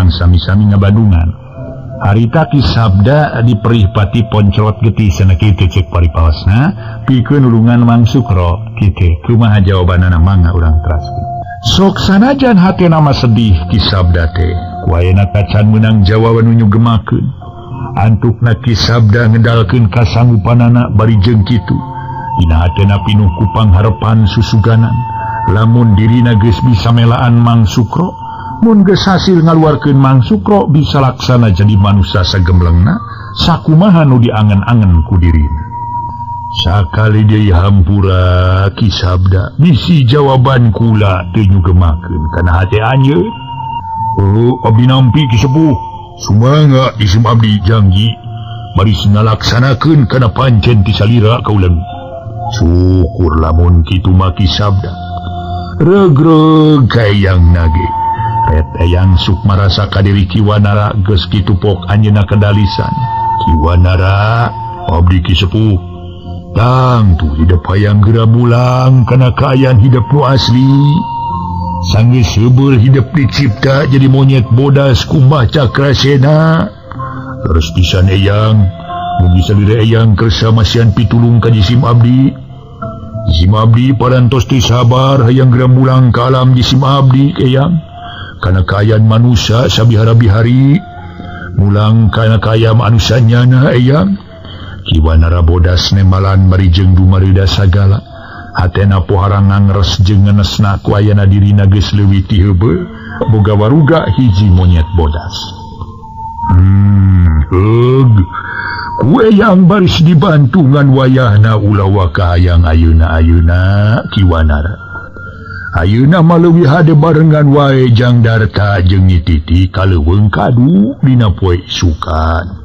urang sami-sami ngabandungan. Harita Ki Sabda diperih pati poncrot getih cenah kitu cek paripawasna pikeun nulungan Mang Sukro kitu. Kumaha jawabanana mangga urang teraskeun. Sok sanajan hatena mah sedih Ki Sabda teh ku ayeuna kacan meunang jawaban nu nyugemakeun. Antukna Ki Sabda ngedalkeun kasanggupanana bari jeung kitu. Dina hatena pinuh ku pangharepan susuganan. Lamun dirina geus bisa melaan Mang Sukro, mun geus hasil ngaluarkeun Mang Sukro bisa laksana jadi manusia sagemblengna sakumaha nu diangen-angen ku dirina. Sakali deui hampura Ki Sabda bisi jawaban kula teu nyugemakeun kana hate anjeun. Oh, abdi nampi Ki Sepuh. Sumangga isim abdi janji baris ngalaksanakeun kana pancen ti salira kaulan. Syukur lamun kitu mah Ki Sabda. Regreg hayang nage. Ret Eyang Sukma rasa kadiri Ki Wanara geus kitu pok anjeunna kedalisan. Ki Wanara abdi Ki Sepuh. Tangtu hidup hayang geura mulang kana kaayaan hidup nu asli. Sanggeus heubeul hidup dicipta jadi monyet bodas kumbah cakrasena. Terus pisan Eyang, mugi salira Eyang kersa masihan pitulung ka jisim abdi. Jisim abdi parantos teu sabar hayang geura mulang ka alam jisim abdi Eyang. Kana kaayaan manusia sabihara-bihari mulang kana kaayaan manusia nyana Eyang. Ki Wanara bodas nemalan bari jeung dumarida sagala. Hatena pohara ngangres jeung ngenesna ku ayana dirina geus leuwih ti heubeul boga waruga hiji monyet bodas. Heug. Ku Eyang baris dibantu ngan wayahna ulah waka hayang ayeuna-ayeuna Ki Wanara. Ayeuna mah leuwih hade barengan wae Jang Darta jeung Nyi Titi ka leuweung kadu dina poe isukan.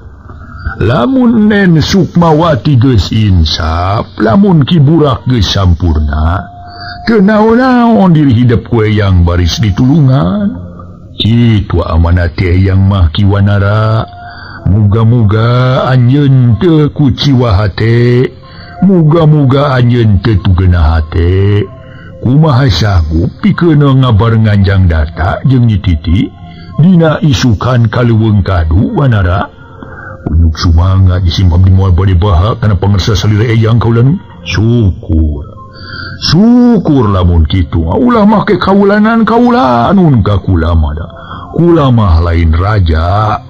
Lamun Nen Sukmawati geus insaf, lamun Ki Burak geus sampurna, teu naon-naon diri hidep ku Eyang baris ditulungan. Kitu amanat ti Eyang mah Ki Wanara. Muga-muga anjeun teu kuciwa hate, muga-muga anjeun teu tugena hate. Kumaha sanggup pikeun ngabarengan Jang Darta jeung Nyi Titi dina isukan ka leuweung kadu Wanara. Unyuk sumangga jisim abdi moal bade baha kana pangersa salira Eyang kaulan. Syukur. Syukur lamun kitu. Ulah make kaulanan kaulanun ka kula mah da. Kula mah lain raja.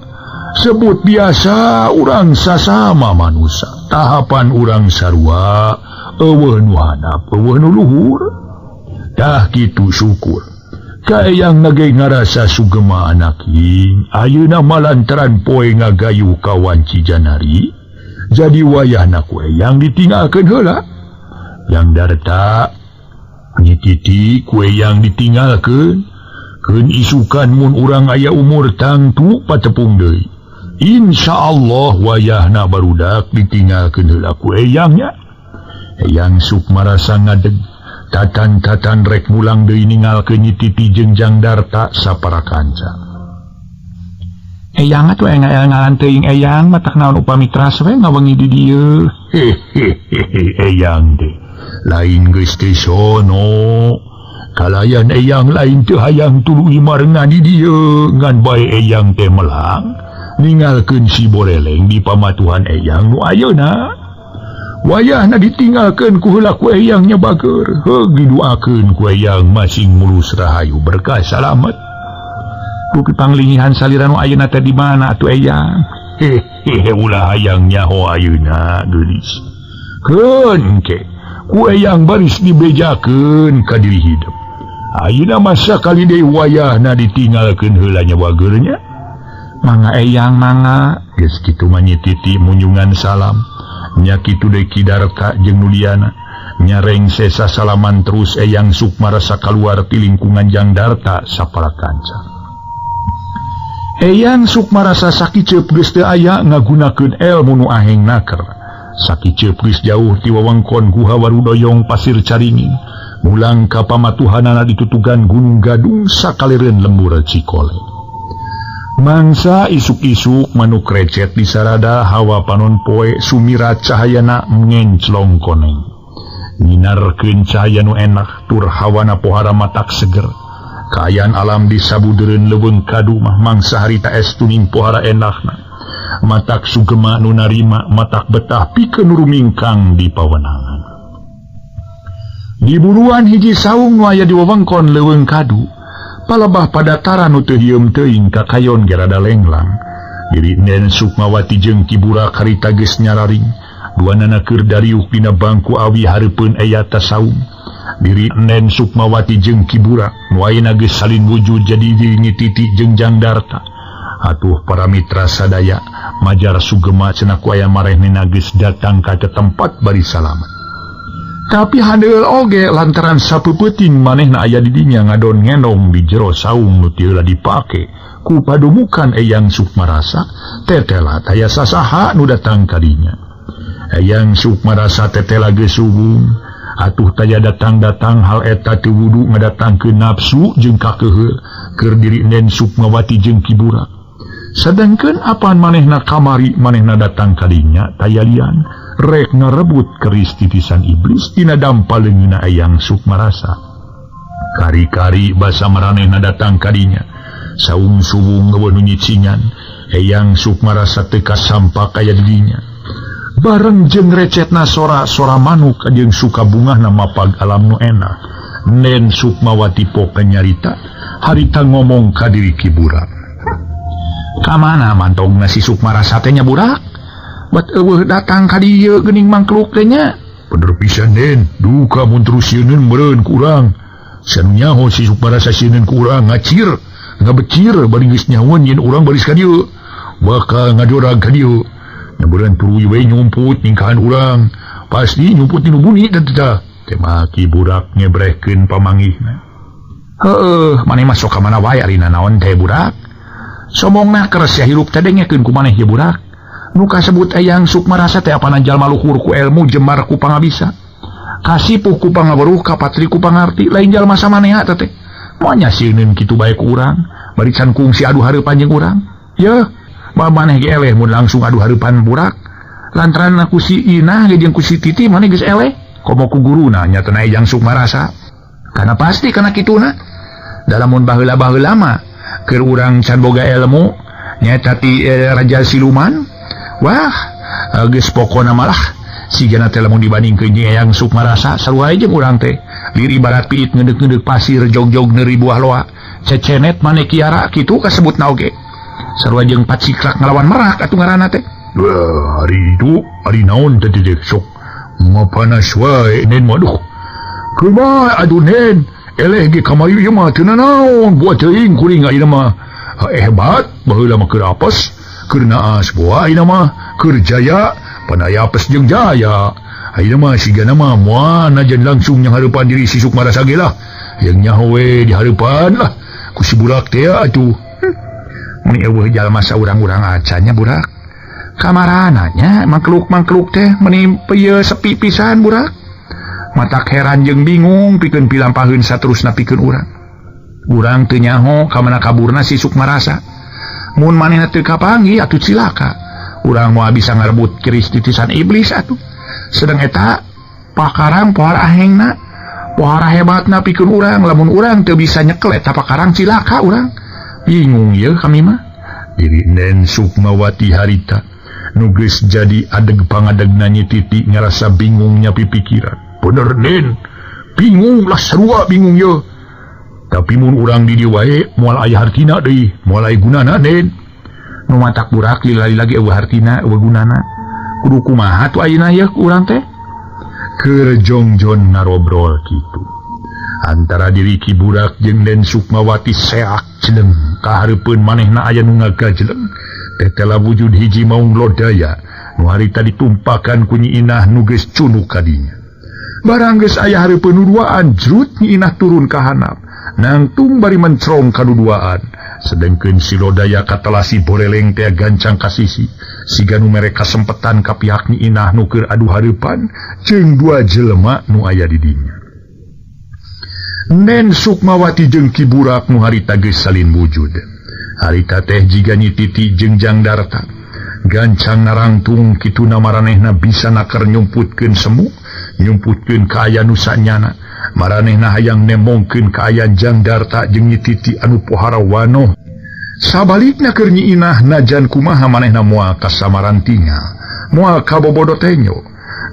Sebut biasa urang sasama manusia. Tahapan urang sarua eueuh nu handap eueuh nu luhur. Tah kitu syukur. Ka Eyang nage ngarasa sugema anak ing ayeuna malantaran poe ngagayu ka wanci janari jadi wayahna ku Eyang ditinggalkeun heula. Yang Darta Nyi Titi ku Eyang ditinggalkeun keun isukan mun urang aya umur tangtu patepung deui. Insyaallah wayahna barudak ditinggalkeun heula ku Eyang nya. Eyang Sukma rasa ngadeg tatan-tatan rek mulang deui ningalkeun Nyi Titi jeung Jang Darta sapara kanca. Eyang atuh ngalan teuing Eyang matak naon upami teras we ngawengi di dieu. Hehehe Eyang teh lain geus teh sono. Kalayan Eyang lain teu hayang tuluy marengan di dieu ngan bae Eyang teh melang ningalkeun si Boreleng di pamatuhan Eyang nu ayeuna. Wayahna ditinggalkeun ku heula ku Eyang nya bager. Heug diduakeun ku Eyang masing mulus rahayu berkah salamet. Ku panglingihan salira nu ayeuna teh di mana atuh Eyang? Hehehe ulah hayang nyaho ayeuna geulis. Keun ke ku Eyang baris dibejakeun ka diri hidup. Ayeuna masa kali deui wayahna ditinggalkeun heula nya bager nya. Mangga Eyang mangga. Geus kitu mah Nyi Titi munjungan salam. Nya kitu deui Ki Darta jeung Nuliana. Nyareng sesa salaman terus Eyang Sukma rasa kaluar ti lingkungan Jang Darta sapara kanca. Eyang Sukma rasa sakiceup geus teu aya ngagunakeun elmu nu aheng naker. Sakiceup geus jauh ti wewengkon Guha Warudoyong Pasir Caringin. Mulang ka pamatuhanana ditutugan Gunung Gadung sakalireun lembur Cikole. Mangsa isuk-isuk manuk recet di sarada hawa panon poe sumirat cahayana ngenclong koneng. Nyinarkeun cahaya nu enak tur hawana pohara matak seger. Kaayaan alam di sabudeureun leuweung kadu mah mangsa harita estu nimpohara enahna. Matak sugema nu narima matak betah pikeun rumingkang di pawenangan. Di buruan hiji saung nu aya di wewengkon leuweung kadu, palebah padataran nu teu hieum teuing kakayon ge rada lenglang. Diri Nen Sukmawati jeung Ki Burak harita geus nyararing, duanana keur dariuk dina bangku awi hareupeun eyata saung. Diri Nen Sukmawati jeung Ki Burak nu ayeuna geus salin wujud jadi diri Nyi Titi jeung Jang Darta. Atuh para mitra sadaya majar sugema cenah ku aya marehnena geus datang ka tempat bari salamet. Tapi handeul oge lantaran sapeupeting manehna aya di dinya ngadon ngendong di jero saung nu teu heula dipake ku padumukan Eyang Sukmarasa tetela taya sasaha nu datang ka dinya. Eyang Sukmarasa tetela geus sugung atuh taya datang-datang hal eta teu wudu ngadatangkeun nafsu jeung kakeuheul keur diri Nen Sukmawati jeung Ki Burak. Sedangkeun apaan manehna kamari manehna datang ka dinya taya lian rek ngarebut keris titisan iblis tina dampa leungeunna Eyang Sukmarasa. Kari-kari basa maranehna datang ka dinya saung suwung eueuh nu nyicingan Eyang Sukmarasa teu kasampak aya di dinya. Bareng jeung recetna sora-sora manuk jeung suka bungahna mapag alam nu enak. Nen Sukmawati poke nyarita harita ngomong ka diri Ki Burak. Ka mana mantongna si Sukmarasa teh nya Burak? Bat eueuh datang ka dieu geuning mangkluk teh nya. Bener pisan Den, duka mun terus sieuneun meureun ku urang. Sanu nyaho si Sukmarasa sieuneun ku urang ngacir, ngabecir bari geus nyahoeun yen urang baris ka dieu. Bakal ngadorag ka dieu. Nyaburan tuluy we nyumput ningkahan urang. Pasti nyumput nu buni teh teh. Tema Ki Burak ngebrehkeun pamanggihna. Heueuh, maneh mah sok ka mana wae ari nanaon teh Burak? Somongna keres ya hirup teh dengekeun ku maneh ye Burak. Nu kasebut Eyang Sukmarasa teh apana jalma luhur ku elmu jemar ku pangabisa. Kasipuh ku pangaweruh kapatri ku pangarti lain jalma samaneha teh teh. Moal nya sieuneun kitu bae ku urang, bari can kungsi adu hareupan jeung urang. Yeuh, moal maneh ge eleh mun langsung adu hareupan Burak. Lantaran ku si Inah ge jeung ku si Titi maneh geus eleh. Komo ku guruna nya teh Eyang Sukmarasa. Kana pasti kana kituna. Dalamun baheula-baheula mah keur urang can boga ilmu nyaeta ti raja siluman. Wah, geus pokona malah sigana teh lamun dibandingkeun jeung Eyang Sukmarasa sarua jeung urang teh. Lir ibarat piit ngedeuk-ngedeuk pasir jog-jog neuri buah loa. Cecenet maneh kiara kitu kasebutna oge. Sarua jeung paciklak ngalawan merak atuh ngaranna teh. Wah, hari itu ari naon teh teh sok mapanas wae Nen mah duh. Kumaha aduh Nen, eleh ge kamari ieu mah teu nanaon buat teuing kuring ayeuna mah. Hebat baheula mah keur apes, keur naas boa ayeuna mah, keur jaya pan aya apes jeung jaya. Ayeuna mah sigana mah moal najan langsung nyanghareupan diri si Sukmarasa ge lah. Yang nyaho we di hareupan lah ku si Burak teh atuh. Mun eueuh jalma saurang-urang acan nya Burak. Kamarana nya mangkluk-mangkluk teh meuni ieu sepi pisan Burak. Matak heran jeung bingung pikeun pilampaheun saterusna pikeun urang. Urang teu nyaho ka mana kaburna si Sukmarasa. Mun manehna teu kapanggih atuh cilaka. Urang moal bisa ngarebut keris titisan iblis atuh. Sedang eta pakarang pohara ahengna, pohara hebatna pikeun urang. Lamun urang teu bisa nyekel eta pakarang cilaka urang. Bingung yeuh kami mah. Diri Nen Sukmawati harita nu geus jadi adeg pangadegna Nyi Titi ngarasa bingung nyapi pikiran. Bener Nen, bingung lah sarua bingung yeuh. Tapi mun urang di dieu wae moal aya hartina deui, moal aya gunana Nen. Nu matak Burak lila-lila lagi eueuh hartina eueuh gunana. Kudu kumaha tuh ayeuna yeuh urang teh? Keur jongjon ngarobrol kitu. Antara diri Ki Burak jeung Nen Sukmawati seak jeleng kahareupeun manehna aya nu ngagajeleng. Tetela wujud hiji maung lodaya nu harita ditumpakan ku Nyi Inah nu geus cunuk ka dinya. Barang geus aya hareupeun nu duaan jrut Nyi Inah turun ka handap. Nangtung bari mencrong ka duduaan. Sedengkeun si lodaya katelasi boreleng teh gancang ka sisi. Siga nu mere kasempetan ka pihak Nyi Inah nu keur adu hareupan jeung dua jelema nu aya di dinya. Nen Sukmawati jeung Ki Burak nu harita geus salin wujud. Harita teh jiga Nyi Titi jeung Jang Darta. Gancang narangtung kituna maranehna bisa naker nyumputkeun semu, nyumputkeun ka aya nu sanyana. Maranehna hayang nemongkeun kaayaan Jang Darta jeung Nyi Titi anu pohara wanoh. Sabalikna keur Nyi Inah najan kumaha manehna moal kasamaran tinggal, moal kabobodo tenyo.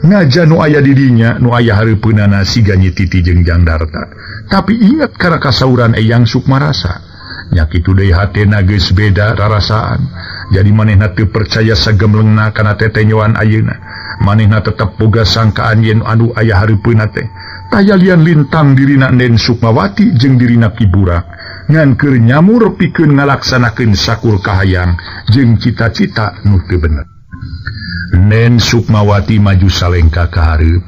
Najan nu aya di dinya nu aya hareupeunana siga Nyi Titi jeung Jang Darta. Tapi inget kana kasauran Eyang Sukmarasa. Nya kitu deui hatena geus beda rarasaan. Jadi manehna teu percaya sagemlengna kana tetenyoan ayeuna. Manehna tetep boga sangkaan yen anu aya hareupeunna teh taya lian lintang dirina Nen Sukmawati jeung dirina Ki Burak ngan keur nyamur pikeun ngalaksanakeun sakur kahayang jeung cita-cita nu teu bener. Nen Sukmawati maju salengka ka hareup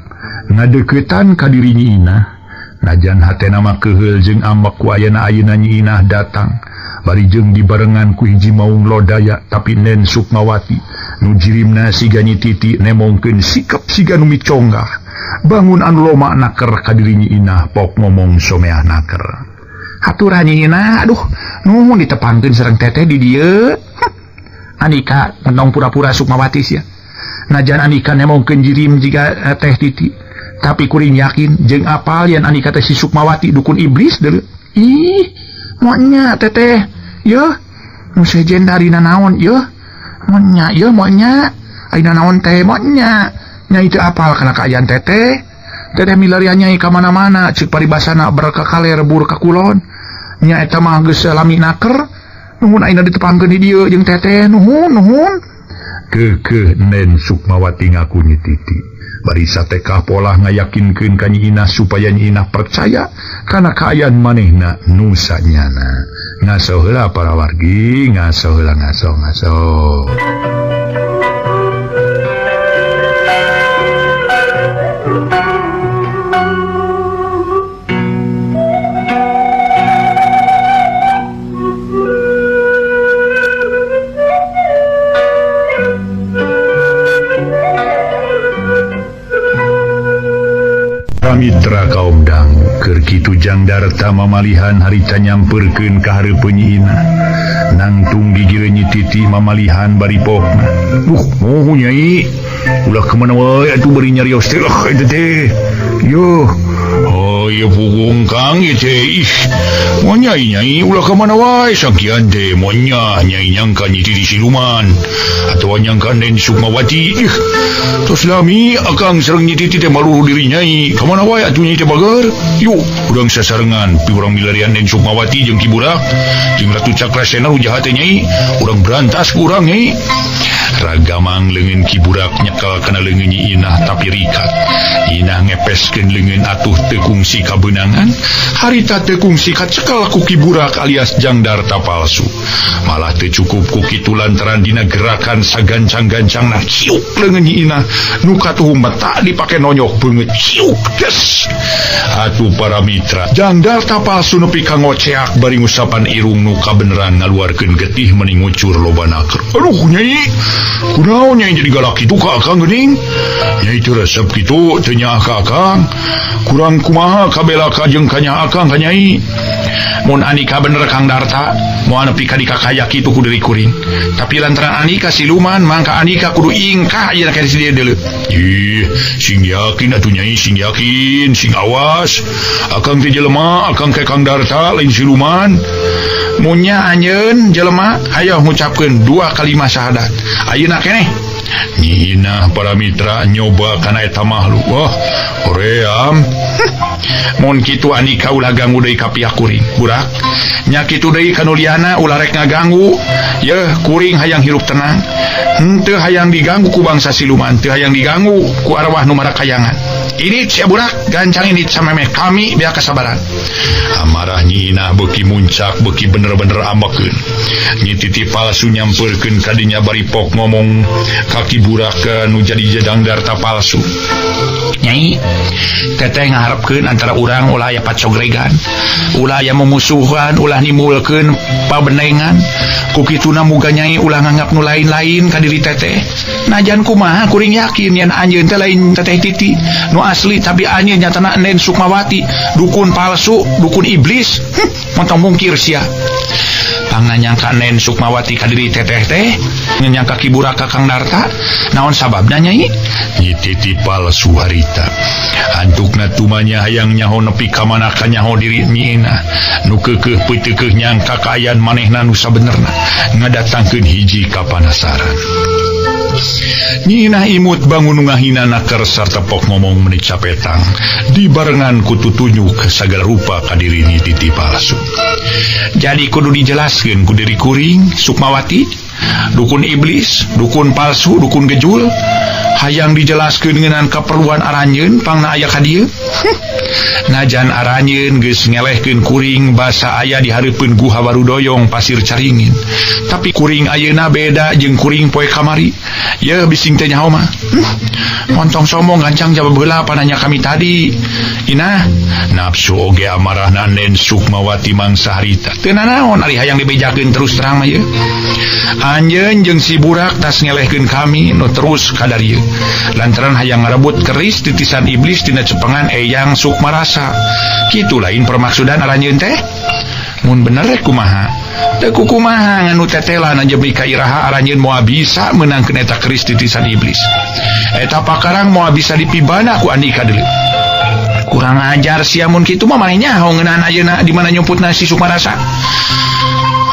ngadeuketan ka diri Nyi Inah. Najan hatena mah keuheul jeung ambek ku ayana ayeuna Nyi Inah datang bari jeung dibarengan ku hiji maung lodaya, tapi Nen Sukmawati nu jirimna siga Nyi Titi nemongkeun sikap siga nu miconggah bangun anu loma naker ka diri Nyi Inah pok ngomong someah naker. Hatur Nyi Inah, aduh nuhun ditepangkeun sareng teteh di dieu. Andika mentong pura-pura Sukmawati sia. Najan andika nemongkeun jirim jiga teh Titi, tapi kuring yakin jeung apal yen andika teh si Sukmawati dukun iblis deuleu. Ih, monya teteh, yeuh, nu sejen dari nanaon yeuh. Monya yeuh monya, ayeuna naon teh monya. Nya itu apal kana kaayaan teteh. Teteh milarian nyai ka mana-mana ceuk paribasana berka kaler bur ka kulon. Nya eta mah geus lami naker. Nuhun ayeuna ditepangkeun di dieu jeung teteh, nuhun nuhun. Keukeuh Nen Sukmawati ngaku Nyi Titi. Bari satekah polah ngayakinkeun ka Nyi Inah supaya Nyi Inah percaya kana kaayaan manehna nu sanyana. Ngaso heula para wargi, ngaso heula ngaso ngaso. Mitra kaum dangu keur kitu Jang Darta mamalihan harita nyamperkeun ka hareupeun Nyi Inah. Nangtung gigir Nyi Titi mamalihan bari pokna. Moho nyai, ulah ka mana wae atuh bari nyarios teh eta teh. Yuh, oh ieu pugung Kang ieu teh. Ih, moal nyai nyai ulah ka mana wae sangkian teh moal nya nyai nyangka Nyi Titi siluman atawa nyangka Nen Sukmawati. Ih, tos lami akang sareng Nyi Titi teh maluruh diri nyai. Ka mana wae atuh nyai teh bager? Yuk, urang sasarengan pi urang milarian Nen Sukmawati jeung Ki Burak jeung Ratu Cakrasena nu jahat teh nyai. Urang berantas ku urang nyai. Ragamang leungeun Ki Burak nyekel kana leungeun Nyi Inah tapi rikat. Inah ngepeskeun leungeun atuh teu kungsi kabeunangan. Harita teu kungsi kacekel ku Ki Burak alias Jang Darta palsu. Malah teu cukup ku kitu lantaran dina gerakan sagancang-gancangna ciuk leungeun Nyi Inah nu katuhu meta dipake nonyok beungeut ciuk des. Atuh para mitra, Jang Darta palsu nepi ka ngoceak bari ngusapan irung nu kabeneran ngaluarkeun getih meni ngucur loba naker. Aduh nyai, kunaon nyai jadi galak kitu ka akang geuning? Nyai teu resep kitu teu nyaah ka akang. Kurang kumaha kabela ka jeung ka nyaah akang ka nyai. Mun andika bener Kang Darta, moal nepi ka dikakaya kitu ku diri kuring. Tapi lantaran andika siluman, mangka andika kudu ingkah ieu ka si dieu deuleu. Ih, sing yakin atuh nyai, sing yakin, sing awas. Akang teh jelema, akang ke Kang Darta lain siluman. Munya anjeun jelema, hayo ngucapkeun dua kalimat syahadat. Ayeuna keneh. Nyi Inah para mitra nyoba kana eta makhluk. Wah, hoream. Mun kitu andika ulah ganggu deui ka pihak kuring. Burak, nya kitu deui ka nu liana ulah rek ngaganggu. Yeuh, kuring hayang hirup tenang. Henteu hayang diganggu ku bangsa siluman, teu hayang diganggu ku arwah nu marakayangan. Ini sia burak, gancang ini samemeh kami biar kesabaran. Amarah Nyi Inah beuki muncak, beuki bener-bener ambekeun. Nyi Titi palsu nyamperkeun ka dinya bari pok ngomong ka Ki Burak nu jadi Jang Darta palsu. Nyai, teteh ngaharepkeun antara urang ulah aya pacogregan, ulah aya memusuhan, ulah nimbulkeun pabenengan. Ku kituna muga nyai ulah nganggap nu lain-lain ka diri teteh. Najan kumaha kuring yakin yen anjeun teh lain teteh Titi nu asli, tapi anjeun nyatana Nen Sukmawati, dukun palsu, dukun iblis. Montong mungkir sia. Pangna nyangka Nen Sukmawati ka diri teteh teh nyangka Ki Burak ka Kang Darta. Naon sababna Nyai? Nyi Titi palsu harita. Antukna tumanya hayang nyaho nepi ka mana ka nyaho diri Nyi Inah. Nu keukeuh peuteukeuh nyangka kaayaan manehna nu sabenerna ngadatangkeun hiji kapanasaran. Nyi Inah imut bangun ngahina naker sarta pok ngomong meni capetang dibarengan ku tutunyuk sagala rupa ka diri Nyi Titi palsu. Jadi kudu dijelaskeun ku diri kuring Sukmawati, dukun iblis, dukun palsu, dukun gejul. Hayang dijelaskeun ngeunaan kaperluan aranjeun pangna aya ka dieu. Najan aranjeun geus ngelehkeun kuring basa aya di hareupeun Guha Warudoyong Pasir Caringin. Tapi kuring ayeuna beda jeung kuring poe kamari. Yeuh bising teh nyaho mah. Montong sombong gancang jawab heula pananya kami tadi. Inah, nafsu oge amarahna Nen Sukmawati mangsa harita. Teu nanaon ari hayang dibejakeun terus terang mah yeuh. Anjeun jeung si Burak tas ngelehkeun kami nu terus kadarieu. Lantaran hayang ngarebut keris titisan iblis tina cepengan Eyang Sukmarasa. Kitu lain permaksudan aranjeun teh. Mun bener rek kumaha? Teu kukumaha nganu tetelan aja beli ka iraha aranjeun moal bisa meunangkeun eta keris titisan iblis. Eta pakarang moal bisa dipibana ku andika deuleu. Kurang ajar sia mun kitu mah maneh nyaho ngeunaan ayeuna di mana nyumputna si Sukmarasa.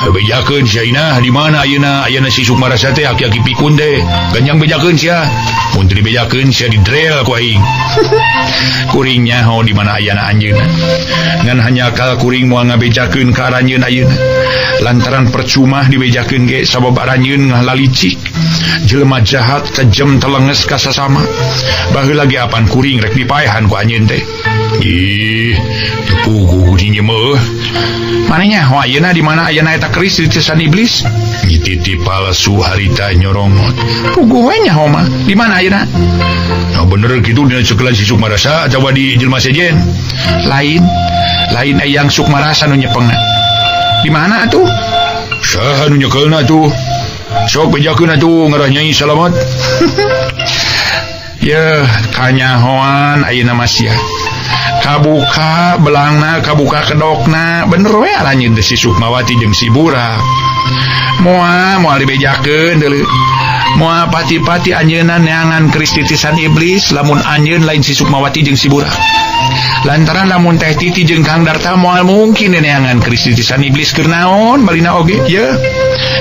Bejakeun sia Inah di mana ayeuna ayeuna si Sukmarasa teh aki-aki pikun teh. Ganjang bejakeun sia. Mun teu dibejakeun sia didrel ku aing. Kuring nyaho di mana ayana anjeunna. Ngan hanya kal kuring moal ngabejakeun ka aranjeun ayeuna. Lantaran percuma dibejakeun ge sabab aranjeun ngalalicik. Jelema jahat kejem telenges ka sasama. Baheula ge apan kuring rek dipaehan ku anjeun teh. Ih, teu puguh di meuh. Maneh nyaho ayeuna di mana ayana eta keris titisan iblis? Nyi Titi palsu harita nyorongot. Puguh we nyaho mah. Di mana ayeuna? Nah bener kitu dina cekelan si Sukmarasa atawa di jelema sejen? Lain, lain Eyang Sukmarasa nu nyepengna. Di mana atuh? Saha nu nyekelna atuh? Sok bejakeun atuh ngarah Nyai salamat. Yeuh, kanyahoan ayeuna mah sia. Kabuka belangna, kabuka kedokna, bener we aranjeun teh si Sukmawati jeung si Burak. Moal moal dibejakeun deuleu. Moal pati-pati anjeunna neangan keris titisan iblis lamun anjeun lain si Sukmawati jeung si Burak. Lantaran lamun Teh Titi jeung Kang Darta moal mungkin neangan keris titisan iblis keur naon balina oge yeuh.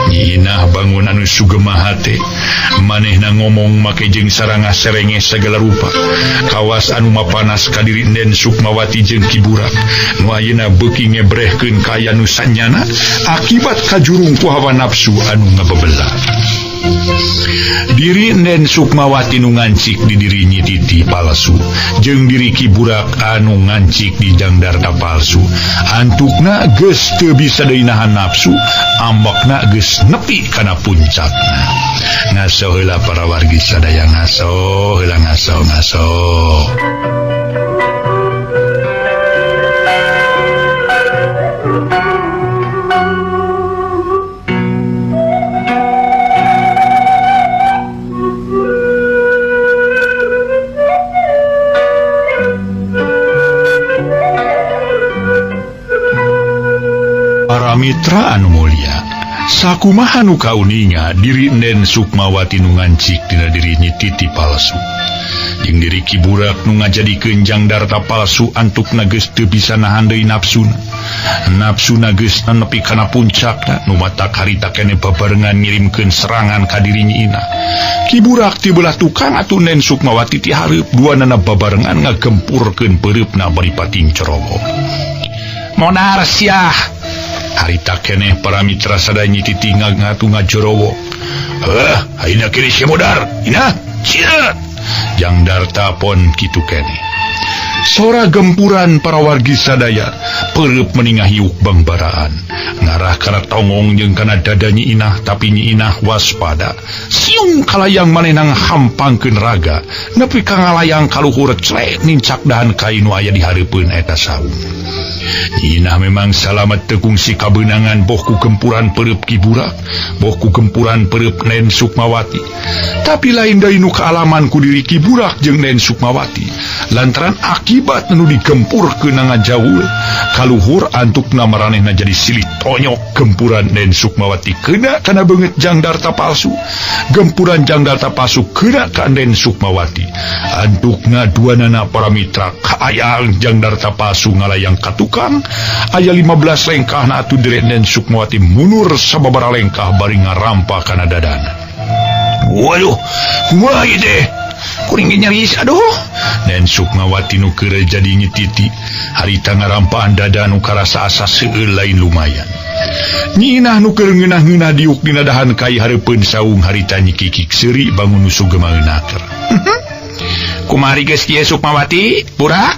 Nyi Inah bangun anu sugema hate. Manehna ngomong make jeung sarangah serenge sagala rupa. Kawas anu mapanas ka diri Nen Sukmawati jeung Ki Burak. Nu ayeuna beuki ngebrehkeun kaya nu sanyana akibat kajurung ku hawa nafsu anu ngabebela. Diri Nen Sukmawati nu ngancik di diri Nyi Titi palsu jeung diri Ki Burak anu ngancik di Jang Darta palsu. Antukna geus teu bisa deui nahan nafsu, ambekna geus nepi kana puncakna. Ngaso heula para wargi sadaya, ngaso heula, ngaso ngaso. Para mitra anu mulia, sakumaha nu kauninga diri Nen Sukmawati nu ngancik dina diri Nyi Titi palsu jeung diri Ki Burak nu ngajadikeun Jang Darta palsu antukna geus teu bisa nahan deui nafsuna. Nafsuna geus nepi kana puncakna nu matak harita kene babarengan ngirimkeun serangan ka diri Nyi Inah. Ki Burak ti belah tukang atuh Nen Sukmawati ti hareup duanana babarengan ngagempurkeun peureupna bari pating cerowoh. Modar siah. Harita keneh para mitra sadaya Nyi Titi ngatu ngajorowo. Heuh, ayeuna kiri si modar. Inah, cia. Jang Darta pon kitu keneh. Sora gempuran para wargi sadaya peureub meningah hiuk bangbaraan. Ngarah kana tongong jeung kana dada Nyi Inah, tapi Nyi Inah waspada. Siung kalayang manehna ngahampangkeun raga, nepi ka ngalayang kaluhur clek nincak dahan kai nu aya di hareupeun eta saung. Inah memang salamet teu kungsi kabeunangan boh ku gempuran peureub Ki Burak, boh ku gempuran peureub Nen Sukmawati. Tapi lain deui nu kaalaman ku diri Ki Burak jeung Nen Sukmawati. Lantaran akibat nu digempurkeun ngajauh kaluhur antukna maranehna jadi silih tonyok gempuran Nen Sukmawati kena kana beungeut Jang Darta palsu. Gempuran Jang Darta palsu kena ka Nen Sukmawati. Antukna duanana para mitra kaayang Jang Darta palsu ngalayang ka tukang. Aya 15 lengkah na atuh direk Nen Sukmawati mundur sababaraha lengkah bari ngarampa kana dadana. Waduh, kumaha ieu teh? Kuring ge nyaris aduh. Nen Sukmawati nu keur jadi nyititi harita ngarampaan dada nu karasa asa seueur lain lumayan. Nyi Inah nu keur ngeunah-ngeunah diuk dina dahan kai hareupeun saung harita nyikikik seuri bangun nu sugema naker. Kumaha geus kieu Sukmawati? Burak?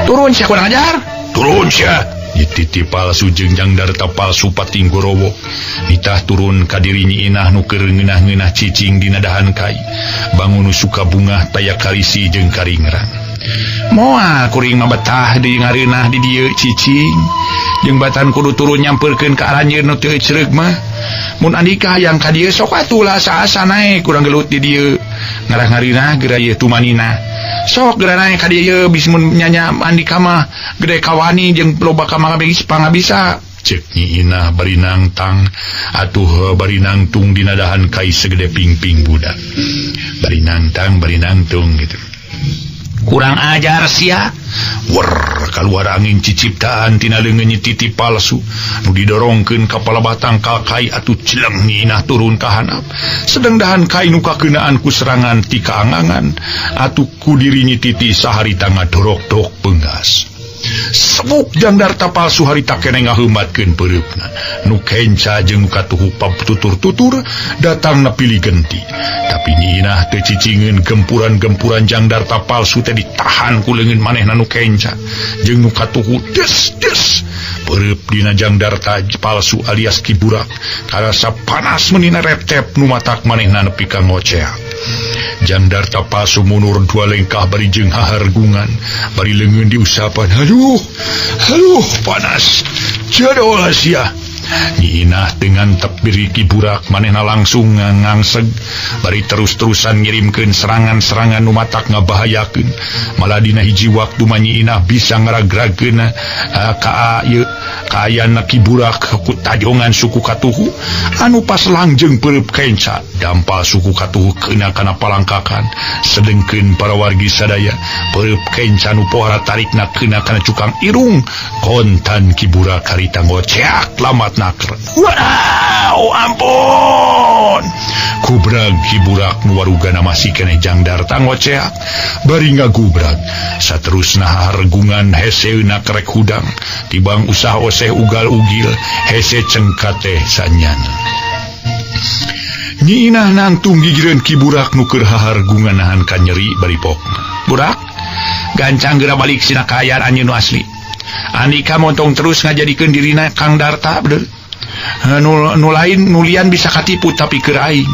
Turun sia kurang ajar. Turun sia. Nyititi palsu jeung Jang Darta palsu pating gorowo. Nitah turun ka diri Nyi Inah nu keur ngeunah-ngeunah cicing dina dahan kai. Bangun nu suka bungah taya karisi jeung karingrang. Moal kuring mah betah di ngareunah di dieu cicing. Jeung batan kudu turun nyamperkeun ka aranjeun nu teu cereug mah. Mun andika hayang ka dieu sok atuh lah saasa naek kurang gelut di dieu. Ngarah-ngareunah geura ieu tumanina. Sok geura naek ka dieu bisi mun nyanya andika mah gede kawani jeung loba ka pangabisa. Cek Nyi Inah bari nangtang atuh bari nangtung dina dahan kai segede pingping budak. Bari nangtang bari nangtung gitu. Kurang ajar sia. Wer kaluar angin ciciptaan tina leungeun Nyi Titi palsu nu didorongkeun ka palebah tangkal kai atuh celeng Nyi Inah turun ka handap. Sedeng dahan kai nu kakeunaan ku serangan ti kaangangan atuh ku diri Nyi Titi saharita ngadorok-dok peunggas. Sebuk Jang Darta palsu harita keneh ngaheumatkeun peureupna. Nu kenca jeung nu katuhu tutur-tutur datangna pilih genti. Tapi Nyi Inah teu cicingeun gempuran-gempuran Jang Darta palsu teh ditahan ku leungeun manehna nu kenca jeung nu katuhu des des. Peureub dina Jang Darta palsu alias Ki Burak karasa panas meunina reptep nu matak manehna nepi ka ngoceak. Jang Darta palsu mundur dua lengkah bari jeung hahargungan bari leungeun diusapan. Aduh, aduh panas. Jodoh sia. Nyi Inah dengan tepiri Ki Burak manehna langsung ngangseg bari terus-terusan ngirimkeun serangan-serangan nu matak ngabahayakeun. Malah dina hiji waktu mah Nyi Inah bisa ngaragrageun ka ieu kaayana Ki Burak ku tajongan suku katuhu anu pas langjeng peureub kenca. Dampal suku katuhu keuna kana palangkakan sedengkeun para wargi sadaya peureub kenca nu pohara tarikna keuna kana cukang irung kontan Ki Burak harita ngoceak lamat naker. Wow, ampun. Kubrag Ki Burak nu warugana masih keneh Jang Darta ngoceak bari ngagubrag. Saterusna hargungan heseuna kerek hudang tibang usah oseh ugal-ugil hese cengkat teh sanyana. Nyi Inah nangtung gigireun Ki Burak nu keur hahargungan nahan ka nyeri bari pokna. Burak, gancang geura balik sina kaayaan anjeun nu asli. Andika montong terus ngajadikeun dirina Kang Darta beuh. Nu lain nulian bisa katipu tapi keur aing.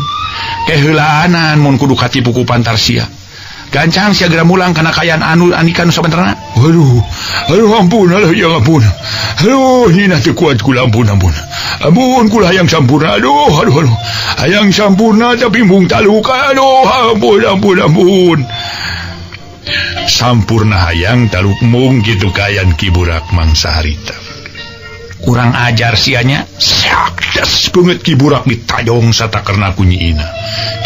Keheulaanan mun kudu katipu ku pantar sia. Gancang sia geura mulang kana kaayaan anu andika nu sabenerna. Aduh, aduh ampun, aduh ya ampun. Aduh, Nyi Inah teu kuat kula ampun ampun. Ampun kula hayang sampurna. Aduh, aduh, aduh. Hayang sampurna tapi mung taluka. Aduh, ampun, ampun, ampun. Sampurna hayang taluk mung kitu kaayaan Ki Burak mangsa harita. Kurang ajar sianya. Siak das beungeut Ki Burak ditajong satakerna ku Nyi Inah.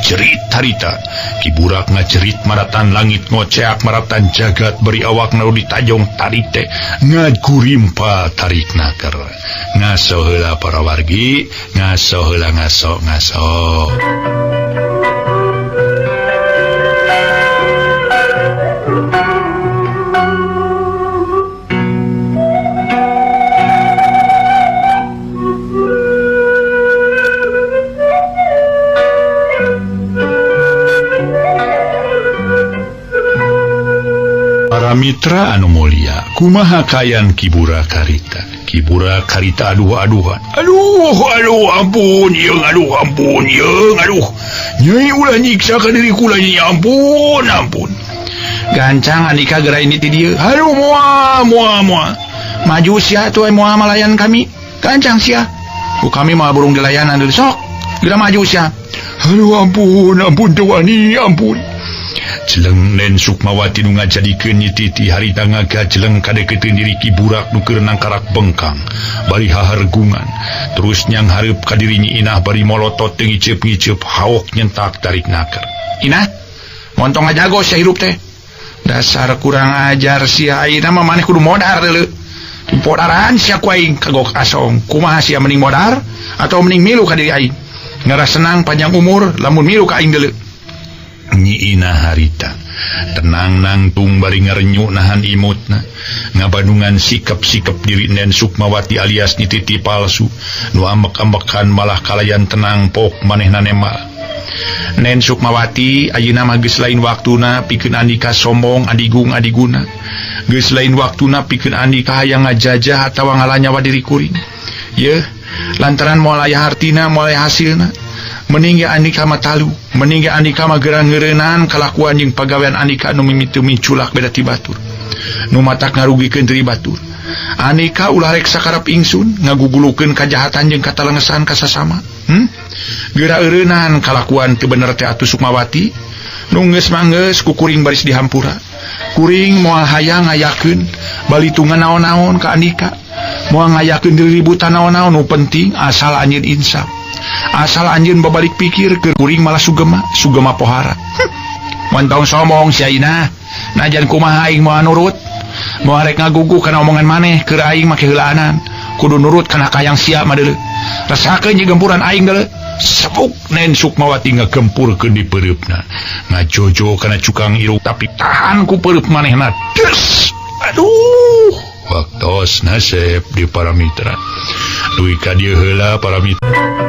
Jerit harita. Ki Burak ngajerit maratan langit ngoceak maratan jagat beri awakna nu ditajong tarik teh ngagurimpa tarik naker. Ngaso heula para wargi, ngaso heula ngaso ngaso. Para mitra anu mulia, kumaha kayan Ki Burak harita? Ki Burak harita aduh-aduhan. Aduh, aduh, ampun, yeung, aduh, ampun, yeung, aduh. Nyai ulah nyiksa ka diri kula nyai, ampun, ampun. Gancang andika geura ini ti dieu. Aduh, moal, moal, moal. Maju sia atuh moal malayan kami. Gancang sia. Ku kami moal burung dilayanan deui sok. Geura maju sia. Aduh ampun, ampun teu wani, ampun. Jeleng Nen Sukmawati nu ngajadikeun Nyi Titi harita ngagajeleng kadeukeuteun diri Ki Burak nu keur nangkarak bengkang bari hahargungan terus nyang hareup ka diri Nyi Inah bari molotot teu ngiceup-ngiceup haok nyentak tarik naker. Inah, montong ngajago sia hirup teh. Dasar kurang ajar sia ayeuna mah maneh kudu modar deuleu. Podaran sia ku aing kagok asong. Kumaha sia mending modar atau mending milu ka diri aing? Ngaras senang panjang umur lamun milu ka aing deuleu. Nyi Inah harita tenang nangtung bari ngarenyu nahan imutna ngabandungan sikap-sikap diri Nen Sukmawati alias Nyi Titi palsu nu ambek-ambekan malah kalayan tenang pok manehna nemal. Nen Sukmawati ayeuna mah geus lain waktuna pikeun andika sombong adigung adiguna. Geus lain waktuna pikeun andika hayang ngajajah atawa ngalanyawa diri kuring. Yeuh, lantaran moal aya hartina moal aya hasilna. Mending ge andika mah talu, mending ge andika mah geura ngeureunaan kalakuan jeung pagawean andika nu mimitu miculak beda ti batur. Nu matak ngarugikeun diri batur. Andika ulah rek sakarep ingsun ngagugulukeun kajahatan jeung katalengesan ka sasama. Geura eureunaan kalakuan teu bener teh atuh Sukmawati. Nu geus manggeus ku kuring baris dihampura. Kuring moal hayang ngayakeun balitungan naon-naon ka andika. Moal ngayakeun diri ributan naon-naon nu penting asal anjeun insaf. Asal anjeun babalik pikir keur kuring malah sugema, sugema pohara. Montong sombong sia Inah. Najan kumaha aing moal nurut. Moal rek ngagugu kana omongan maneh keur aing make heulaanan. Kudu nurut kana kayang sia mah deuleu. Rasakeun jeung gempuran aing deuleu. Sepuk Nen Sukmawati ngagempurkeun di peureupna. Ngajojo kana cukang irung tapi tahan ku peureub manehna. Des! Aduh, waktos nasib di para mitra. Dugi ka dieu heula para mitra.